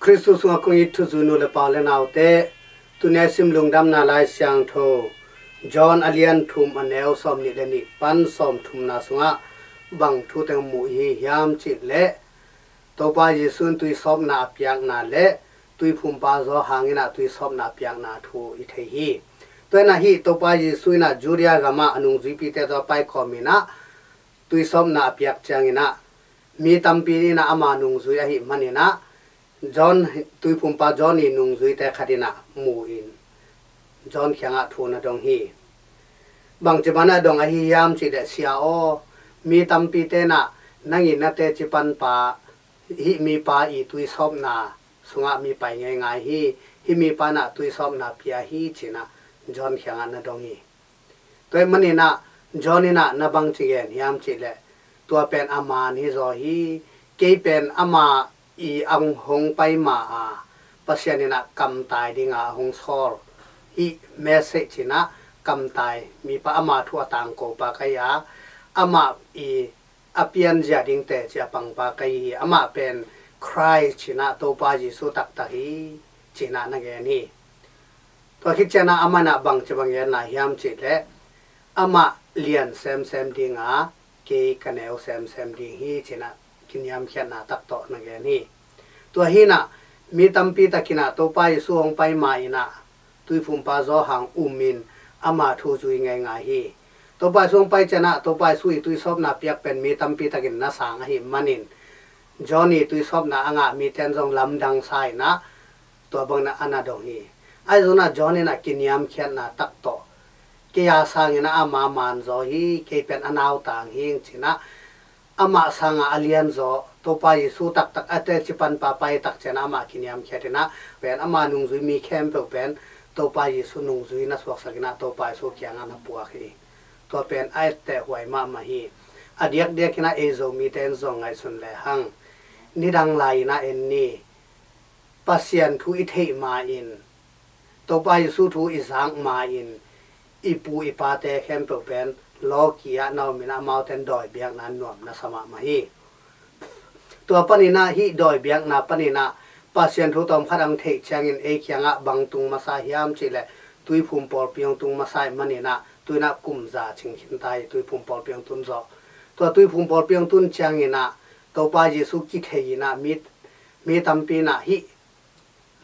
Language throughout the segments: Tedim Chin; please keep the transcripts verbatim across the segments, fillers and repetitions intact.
Khristu sungah kong it thuzui nu le pa le naute, tuni a sim lungdamna Lai Siangtho John a lian thum, a neu sawm nih le nih pan sawm thumna sungah bang thu teng mu i hi hiam cih leh, Topa Jesu in tuisawpna a piakna le tuiphumpa Johan in ah tuisawpna a piakna thu i thei hi. Tua in ah hih Topa Jesu in ah Judea gamah a nungzuipite tawh a paikhawm in ah tuisawpna a piak ciangin ah mi tampi in ah ama nungzui ahih manin ah John, tuiphumpa John i nungzuite khat in ah mu in John kiangah thu na dong hi. Bangci bang a dong ahi hiam cih leh, "Sia aw, mi tampite in ah nang i na teci panpa, hih mipa i tuisawpna sungah mi pai ngeingai hi, hih mipa in ah tuisawpna pia hi," ci-in ah John kiangah na dong hi. Tua ahih manin ah John in ah na bangci gen hiam cih leh, "Tua pen a man hi zaw hi, kei pen ama i ang hong pai ma a, Pasian in ah kamtai ding a hong sawl, hih message in ah kamtai mipa, ama thu a tangkopa ka hi a, amah i a pianzia ding teci a pangpa ka hi hi, amah pen Christ," ci-in ah Topa Jesu taktak hi, ci-in ah na gen hi. Tua khit ciangin ah amah in ah bangci bang gen lai hiam cih leh, "Amah lian semsem ding a, kei ka neu semsem ding hi," ci-in ah kiniamkhiatna tak tawh na gen hi. Tua hi in ah mi tampi tak in ah Topa Jesu hong pai ma in ah tuiphumpa Johan um in ama thu zui ngeingai hi. Topa Jesu hong pai ciangin ah Topa Jesu i tuisawpna piak pen mi tampi tak in na sang ahih manin, John i tuisawpna a ngah mite in zong lamdang sa in ah tua bangin ah a na dong hi. Ahi zongin ah John in ah kiniamkhiatna tak tawh, "Kei a sangin ah ama man zaw hi, kei pen a nautang hi," ci-in ah amah sangin a lian zaw Topa Jesu taktak a teci panpa pai tak ciangin ah amah kiniamkhiat in ah pen ama nungzui mi khempeuh pen Topa Jesu nungzui na suaksak in ah Topa Jesu kiangah na puak hi. Tua pen a etteh huai mahmah hi. A diakdiak in ah ei Zomite in zong ngaihsun lehang, nidang lai in ah en ni, Pasian thu i theih ma-in, Topa Jesu thu i zak ma-in, i pu i pate khempeuh pen lawki ah na om in ah amaute in dawi biakna nuam na sa mahmah hi. Tua panin ah hih dawi biakna panin ah Pasian thu tawmkhat hong theih ciangin ei kiangah bang tung masa hiam cih leh, tuiphum pawlpi hong tung masa ahih manin ah tu-in ah kum za cing khin ta hi, tuiphum pawlpi hong tun zawh. Tua tuiphum pawlpi hong tun ciangin ah Topa Jesu kithei in ah mi, mi tampi in ah hih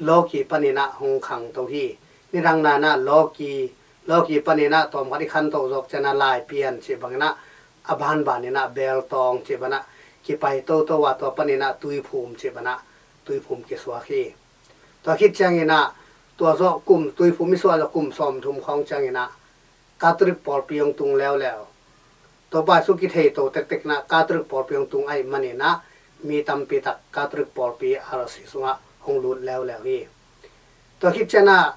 lawki panin ah hong khangto hi. Nidang lai in ah lawki, lawki panin ah tawmkhat i khantoh zawk ciangin ah Laipian cih bangin ah, a banban in ah Beltawng cih bangin ah kipai toto a, tua panin ah Tuiphum cih bangin ah Tuiphum kisuak hi. Tua khit ciangin ah tua zawh kum, Tuiphum i suah zawh kum sawmthum khawng ciangin ah Catholic pawlpi hong tung leuleu. Topa Jesu kithei to tektek in ah Catholic pawlpi hong tung ahih manin ah mi tampi tak Catholic pawlpi R C sungah hong lut leuleu hi. Tua khit ciangin ah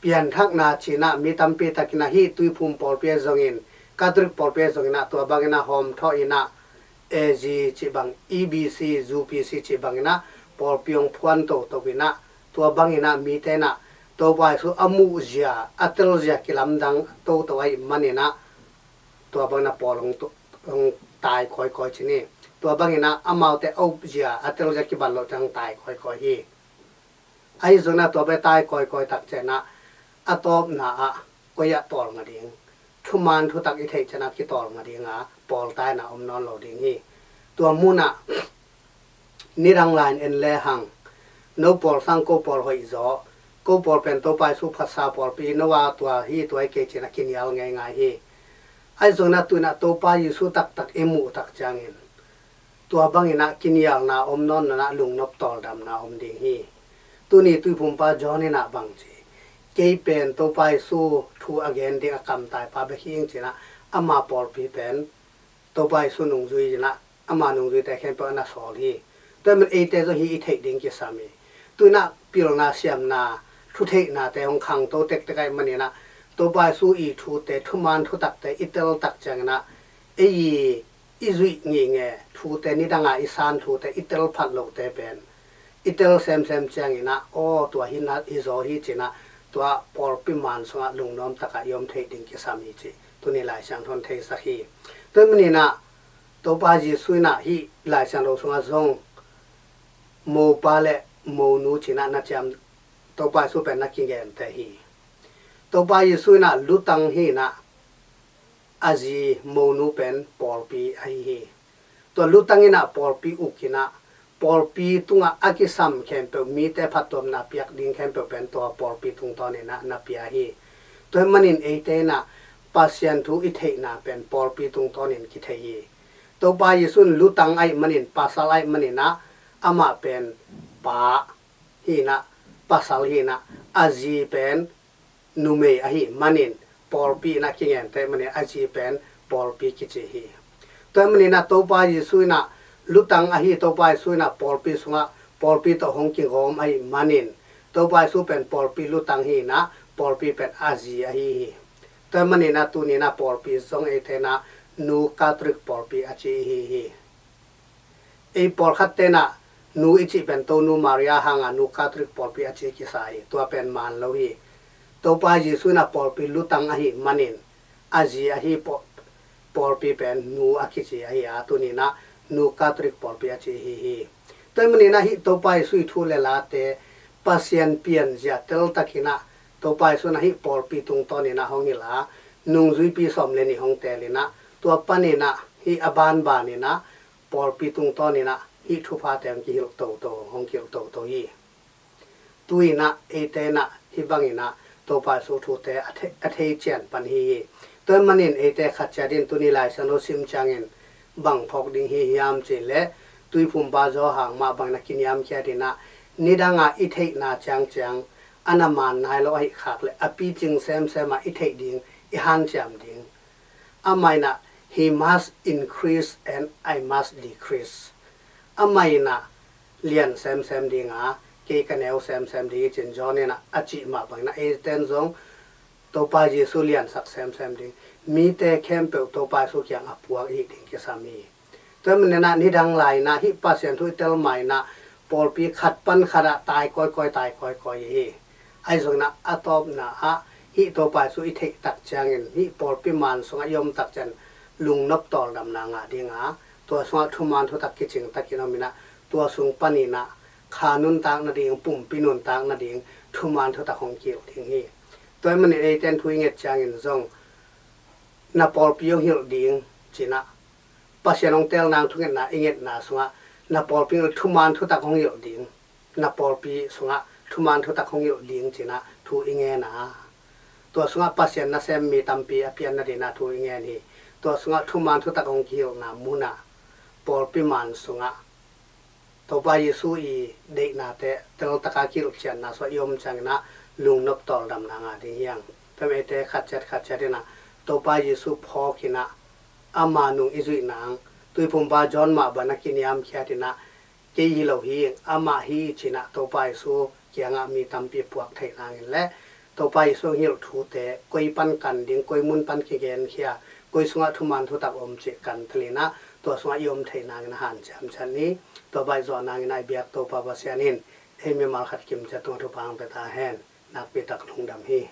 pianthakna ci-in ah mi tampi tak in ah hih Tuiphum pawlpi ah zongin, Catholic pawlpi ah zongin ah tua bangin ah hawmthawh in ah A G cih bang, E B C, U P C cih bangin ah pawlpi hong phuan toto in ah, tua bangin ah mite in ah Topa Jesu a muhzia, a telzia kilamdang toto ahih manin ah tua bangin ah pawl hong tu-, hong tai kawikawi ci ni. Tua bangin ah amaute a upzia, a telzia kibat loh ciang tai kawikawi hi. Ahi zongin ah tua bek tai kawikawi tak ciangin ah a tawpna ah koi ah tawlnga ding, thuman thutak i theih ciangin ah kitawlnga ding a, pawltai in ah om nawn lo ding hi. Tua mun ah nidang lai-in en lehang, no pawl sang ko pawl hoih zaw, ko pawl pen Topa Jesu phatsa pawlpi, no a tua hi tua hi kei ci-in ah kinial ngeingai hi. Ahi zongin ah tu-in ah Topa Jesu taktak i muh tak ciangin tua bangin ah kinialna om nawn lo-in ah lungnop tawldamna om ding hi. Tuni Tuiphumpa John in ah bang ci, "Kei pen Topa Jesu thu a gen ding a kamtaipa bek hi ing," ci-in ah ama pawlpi pen Topa Jesu nungzui in ah ama nungzuite khempeuh a na sawl hi. Tua ahih manin eite zong hih i theih ding kisam hi. Tu-in ah pilna siamna, thuteihnate hong khangto tektek ahih manin ah Topa Jesu i thute, thuman thutakte i tel tak ciangin ah ei i, i zuih ngitnget thute, nidang a i san thute, i tel phat lote pen i tel semsem ciangin ah, aw, tua hi na, hi zaw hi ci-in ah tua pawlpi man sungah lungnuam takah i om theih ding kisam hi cih tuni Lai Siangtho in theisak hi. Tua ahih manin ah Topa Jesu in ah hih Lai Siangtho sungah zong mopa le monu cinah na ciam, Topa Jesu pen na kigente hi. Topa Jesu inah lutang hi inah a zi monu pen pawlpi ahi hi. Tua lutang inah pawlpi uk inah pawlpi tungah a kisam khempeuh, mite phattuamna piak ding khempeuh pen tua pawlpi tungtawn inah na pia hi. Tua ahih manin eite inah Pasian thu i theihna pen pawlpi tungtawn in kithei hi. Topa Jesu in lutang ahih manin, pasal ahih maninah amah pen pa hi inah, pasal hi inah, a zi pen numei ahih manin pawlpi inah kigente manin a zi pen pawlpi kici hi. Tua ahih maninah Topa Jesu inah lutang ahi, Topa Jesu inah pawlpi sungah pawlpi tawh hong kigawm ahih manin Topa Jesu pen pawlpi lutang hi inah pawlpi pen a zi ahi hi. Tua ahih maninah tuninah pawlpi zong eite inah Nu Catholic pawlpi a ci ihi hi. Ei pawlkhat tenah nu i cih pen Tonu Maria hanga Nu Catholic pawlpi a ci kisa hi. Tua pen man lo hi. Topa Jesu inah pawlpi lutang ahih manin a zi ahi paw-, pawlpi pen nu a kici ahi a, tuninah Nu Catholic pawlpi a ci hi hi. Tua ahih maninah hih Topa Jesu i thu le late Pasian pianzia teltakinah Topa Jesu inah hih pawlpi tungtawn inah hong hilh a, nungzuipi sawm le nih hong teel inah tua paninah hih a banbaninah pawlpi tungtawn inah hih thuphate hong kihilh toto, hong kilh toto hi. Tu inah eite inah hih banginah Topa Jesu thute a thei, a thei cian pan hi hi. Tua ahih manin eite khat ciat in tuni Lai Siangtho sim ciangin bang phawk ding hi hiam cih leh, Tuiphumpa Johan mah bangin a kiniamkhiat inah nidanga i theihna ciangciang a na man nai lo ahih khak leh a picing semsem ah i theih ding, i hanciam ding. Amah inah, "He must increase and I must decrease." Amah inah lian semsem dinga, kei ka neu semsem ding hi cin John inah a cih mah banginah eiten zong Topa Jesu liansak semsem ding, mite khempeuh Topa Jesu kiang a puak ihi ding kisam hi. Tua ahih maninah nidang lai inah hih Pasian thu i tel ma inah pawlpi khat pan khatah tai kawikawi, tai kawikawi hi. Ahi zongin ah a tawpna ah hih Topa Jesu i theih tak ciangin hih pawlpi man sungah i om tak ciang lungnop tawldamna ngah dinga, tua sungah thuman thutak kicing takin om inah, tua sung paninah kha nuntak nading, pumpi nuntak nading thuman thutak hong kihilh ding hi. Tua ahih manin eiten thu i nget ciangin zong na pawlpi hong hilh ding cinah, Pasian hong tel nang thungetna i ngetna sungah na pawlpi hong hilh, thuman thutak hong hilh ding, na pawlpi sungah thuman thutak hong hilh ding cinah thu i ngen a, tua sungah Pasian nasem mi tampi a pian nadinah thu i ngen hi. Tua sungah thuman thutak hong kihilhna munah pawlpi man sungah Topa Jesu i deihnate teltaka kilhcianna sungah i om cianginah lungnop tawldamna ngah ding hi hang. Tua ahih manin eite khat ciat khat ciat inah Topa Jesu phawk inah ama nung i zuih nang, Tuiphumpa John mah bangin a kiniamkhiat inah, "Kei hi lo hi, amah hi," cinah Topa Jesu kiangah mi tampi puak theih nangin le Topa Jesu hong hilh thute koi pan kan ding, koi mun pan kigenkhia, koi sungah thuman thutak om cih kan tel inah tua sungah i om theih nangin a hanciam ciat ni. Tua bang i zawh nangin a i biak Topa Pasian in ei mimal khat kimciat tungah thupha hong pia ta hen. Nakpi tak lungdam hi.